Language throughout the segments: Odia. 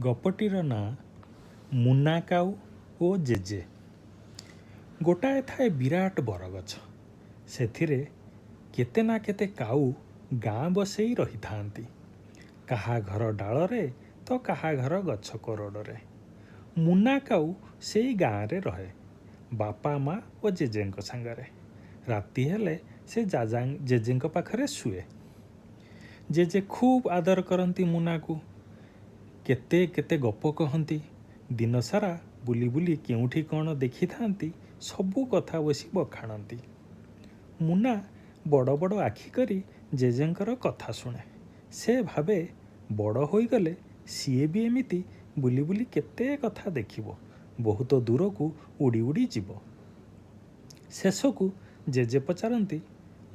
ଗପଟିର ନାଁ ମୁନା କାଉ ଓ ଜେଜେ। ଗୋଟାଏ ଥାଏ ବିରାଟ ବରଗଛ। ସେଥିରେ କେତେ ନା କେତେ କାଉ ଗାଁ ବସେଇ ରହିଥାନ୍ତି, କାହା ଘର ଡାଳରେ ତ କାହା ଘର ଗଛ କୋରଡ଼ରେ। ମୁନା କାଉ ସେଇ ଗାଁରେ ରହେ ବାପା, ମା ଓ ଜେଜେଙ୍କ ସାଙ୍ଗରେ। ରାତି ହେଲେ ସେ ଜେଜେଙ୍କ ପାଖରେ ଶୁଏ। ଜେଜେ ଖୁବ୍ ଆଦର କରନ୍ତି ମୁନାକୁ। କେତେ କେତେ ଗପ କହନ୍ତି। ଦିନସାରା ବୁଲି ବୁଲି କେଉଁଠି କ'ଣ ଦେଖିଥାନ୍ତି, ସବୁ କଥା ବସି ବଖାଣନ୍ତି। ମୁନା ବଡ଼ ବଡ଼ ଆଖି କରି ଜେଜେଙ୍କର କଥା ଶୁଣେ। ସେ ଭାବେ, ବଡ଼ ହୋଇଗଲେ ସିଏ ବି ଏମିତି ବୁଲି ବୁଲି କେତେ କଥା ଦେଖିବ, ବହୁତ ଦୂରକୁ ଉଡ଼ି ଉଡ଼ି ଯିବ। ଶେଷକୁ ଜେଜେ ପଚାରନ୍ତି,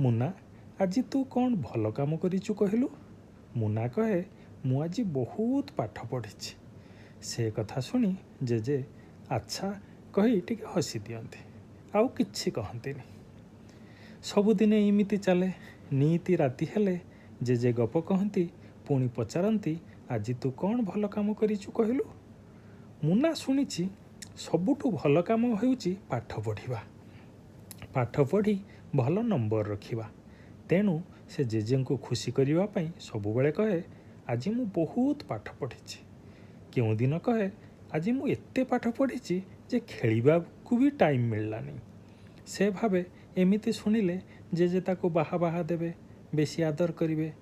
"ମୁନା, ଆଜି ତୁ କ'ଣ ଭଲ କାମ କରିଛୁ କହିଲୁ?" ମୁନା କହେ, "ମୁଁ ଆଜି ବହୁତ ପାଠ ପଢ଼ିଛି।" ସେ କଥା ଶୁଣି ଜେଜେ "ଆଚ୍ଛା" କହି ଟିକେ ହସି ଦିଅନ୍ତି, ଆଉ କିଛି କହନ୍ତିନି। ସବୁଦିନେ ଏମିତି ଚାଲେ। ନିତି ରାତି ହେଲେ ଜେଜେ ଗପ କହନ୍ତି, ପୁଣି ପଚାରନ୍ତି, "ଆଜି ତୁ କ'ଣ ଭଲ କାମ କରିଛୁ କହିଲୁ?" ମୁନା ଶୁଣିଛି ସବୁଠୁ ଭଲ କାମ ହେଉଛି ପାଠ ପଢ଼ିବା, ପାଠ ପଢ଼ି ଭଲ ନମ୍ବର ରଖିବା। ତେଣୁ ସେ ଜେଜେଙ୍କୁ ଖୁସି କରିବା ପାଇଁ ସବୁବେଳେ କହେ, "ଆଜି ମୁଁ ବହୁତ ପାଠ ପଢ଼ିଛି।" କେଉଁଦିନ କହେ, "ଆଜି ମୁଁ ଏତେ ପାଠ ପଢ଼ିଛି ଯେ ଖେଳିବାକୁ ବି ଟାଇମ୍ ମିଳିଲାନି।" ସେ ଭାବେ, ଏମିତି ଶୁଣିଲେ ଜେଜେ ତାକୁ ବାହା ବାହା ଦେବେ, ବେଶୀ ଆଦର କରିବେ।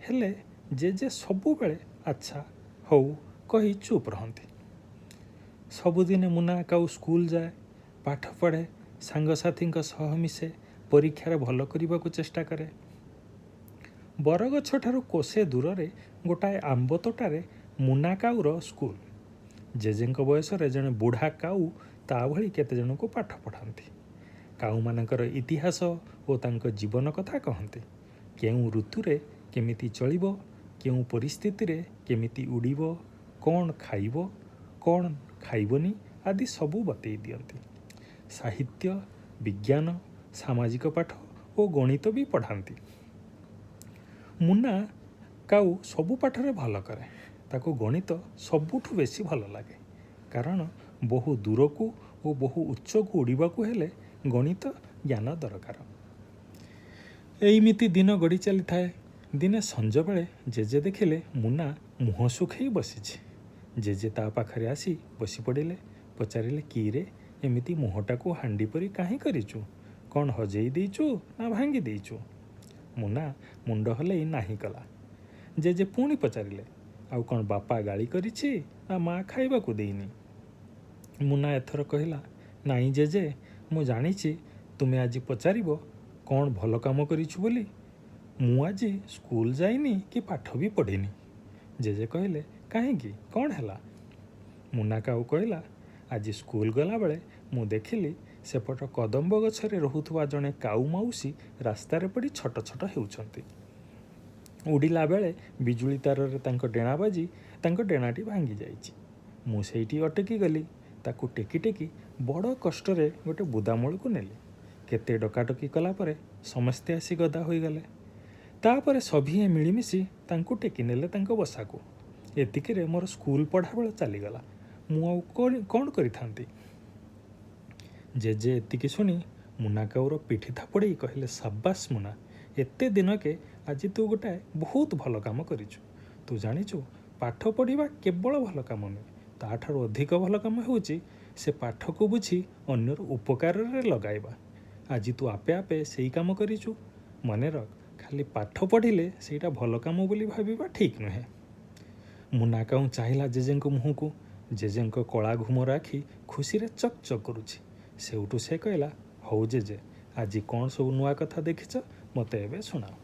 ହେଲେ ଜେଜେ ସବୁବେଳେ "ଆଚ୍ଛା, ହଉ" କହି ଚୁପ୍ ରହନ୍ତି। ସବୁଦିନେ ମୁନା କାଉ ସ୍କୁଲ ଯାଏ, ପାଠ ପଢ଼େ, ସାଙ୍ଗସାଥୀଙ୍କ ସହ ମିଶେ, ପରୀକ୍ଷାରେ ଭଲ କରିବାକୁ ଚେଷ୍ଟା କରେ। ବରଗଛଠାରୁ କୋଷେ ଦୂରରେ ଗୋଟାଏ ଆମ୍ବ ତୋଟାରେ ମୁନା କାଉର ସ୍କୁଲ। ଜେଜେଙ୍କ ବୟସରେ ଜଣେ ବୁଢ଼ା କାଉ ତା ଭଳି କେତେଜଣଙ୍କୁ ପାଠ ପଢ଼ାନ୍ତି। କାଉମାନଙ୍କର ଇତିହାସ ଓ ତାଙ୍କ ଜୀବନ କଥା କହନ୍ତି। କେଉଁ ଋତୁରେ କେମିତି ଚଳିବ, କେଉଁ ପରିସ୍ଥିତିରେ କେମିତି ଉଡ଼ିବ, କ'ଣ ଖାଇବ, କ'ଣ ଖାଇବନି ଆଦି ସବୁ ବତେଇ ଦିଅନ୍ତି। ସାହିତ୍ୟ, ବିଜ୍ଞାନ, ସାମାଜିକ ପାଠ ଓ ଗଣିତ ବି ପଢ଼ାନ୍ତି। ମୁନା କାଉ ସବୁ ପାଠରେ ଭଲ କରେ। ତାକୁ ଗଣିତ ସବୁଠୁ ବେଶୀ ଭଲ ଲାଗେ, କାରଣ ବହୁ ଦୂରକୁ ଓ ବହୁ ଉଚ୍ଚକୁ ଉଡ଼ିବାକୁ ହେଲେ ଗଣିତ ଜ୍ଞାନ ଦରକାର। ଏଇମିତି ଦିନ ଗଡ଼ି ଚାଲିଥାଏ। ଦିନେ ସଞ୍ଜବେଳେ ଜେଜେ ଦେଖିଲେ ମୁନା ମୁହଁ ଶୁଖେଇ ବସିଛି। ଜେଜେ ତା ପାଖରେ ଆସି ବସି ପଡ଼ିଲେ। ପଚାରିଲେ, "କିରେ, ଏମିତି ମୁହଁଟାକୁ ହାଣ୍ଡି ପରି କାହିଁ କରିଛୁ? କ'ଣ ହଜେଇ ଦେଇଛୁ ନା ଭାଙ୍ଗି ଦେଇଛୁ?" ମୁନା ମୁଣ୍ଡ ହଲେଇ ନାହିଁ କଲା। ଜେଜେ ପୁଣି ପଚାରିଲେ, "ଆଉ କ'ଣ ବାପା ଗାଳି କରିଛି ନା ମା ଖାଇବାକୁ ଦେଇନି?" ମୁନା ଏଥର କହିଲା, "ନାଇଁ ଜେଜେ, ମୁଁ ଜାଣିଛି ତୁମେ ଆଜି ପଚାରିବ କ'ଣ ଭଲ କାମ କରିଛୁ ବୋଲି। ମୁଁ ଆଜି ସ୍କୁଲ ଯାଇନି କି ପାଠ ବି ପଢ଼ିନି।" ଜେଜେ କହିଲେ, "କାହିଁକି, କ'ଣ ହେଲା?" ମୁନା କାଉ କହିଲା, "ଆଜି ସ୍କୁଲ ଗଲାବେଳେ ମୁଁ ଦେଖିଲି ସେପଟ କଦମ୍ବ ଗଛରେ ରହୁଥିବା ଜଣେ କାଉ ମାଉସୀ ରାସ୍ତାରେ ପଡ଼ି ଛଟ ଛଟ ହେଉଛନ୍ତି। ଉଡ଼ିଲା ବେଳେ ବିଜୁଳି ତାରରେ ତାଙ୍କ ଡେଣା ବାଜି ତାଙ୍କ ଡେଣାଟି ଭାଙ୍ଗି ଯାଇଛି। ମୁଁ ସେଇଠି ଅଟକି ଗଲି। ତାକୁ ଟେକି ଟେକି ବଡ଼ କଷ୍ଟରେ ଗୋଟେ ବୁଦାମୂଳକୁ ନେଲି। କେତେ ଡକାଡକି କଲା ପରେ ସମସ୍ତେ ଆସି ଗଦା ହୋଇଗଲେ। ତାପରେ ସଭିଏଁ ମିଳିମିଶି ତାଙ୍କୁ ଟେକି ନେଲେ ତାଙ୍କ ବସାକୁ। ଏତିକିରେ ମୋର ସ୍କୁଲ ପଢ଼ାବେଳ ଚାଲିଗଲା। ମୁଁ ଆଉ କ'ଣ କରିଥାନ୍ତି?" ଜେଜେ ଏତିକି ଶୁଣି ମୁନା କାଉର ପିଠି ଥାପୁଡ଼େଇ କହିଲେ, "ସାବାସ୍ ମୁନା, ଏତେ ଦିନକେ ଆଜି ତୁ ଗୋଟାଏ ବହୁତ ଭଲ କାମ କରିଛୁ। ତୁ ଜାଣିଛୁ, ପାଠ ପଢ଼ିବା କେବଳ ଭଲ କାମ ନୁହେଁ, ତାଠାରୁ ଅଧିକ ଭଲ କାମ ହେଉଛି ସେ ପାଠକୁ ବୁଝି ଅନ୍ୟର ଉପକାରରେ ଲଗାଇବା। ଆଜି ତୁ ଆପେ ଆପେ ସେଇ କାମ କରିଛୁ। ମନେ ରଖ, ଖାଲି ପାଠ ପଢ଼ିଲେ ସେଇଟା ଭଲ କାମ ବୋଲି ଭାବିବା ଠିକ୍ ନୁହେଁ।" ମୁନା କାଉ ଚାହିଁଲା ଜେଜେଙ୍କ ମୁହଁକୁ। ଜେଜେଙ୍କ କଳା ଘୁମର ଆଖି ଖୁସିରେ ଚକ୍ ଚକ୍ କରୁଛି। ସେଇଠୁ ସେ କହିଲା, "ହଉ ଜେଜେ, ଆଜି କ'ଣ ସବୁ ନୂଆ କଥା ଦେଖିଛ, ମୋତେ ଏବେ ଶୁଣାଅ।"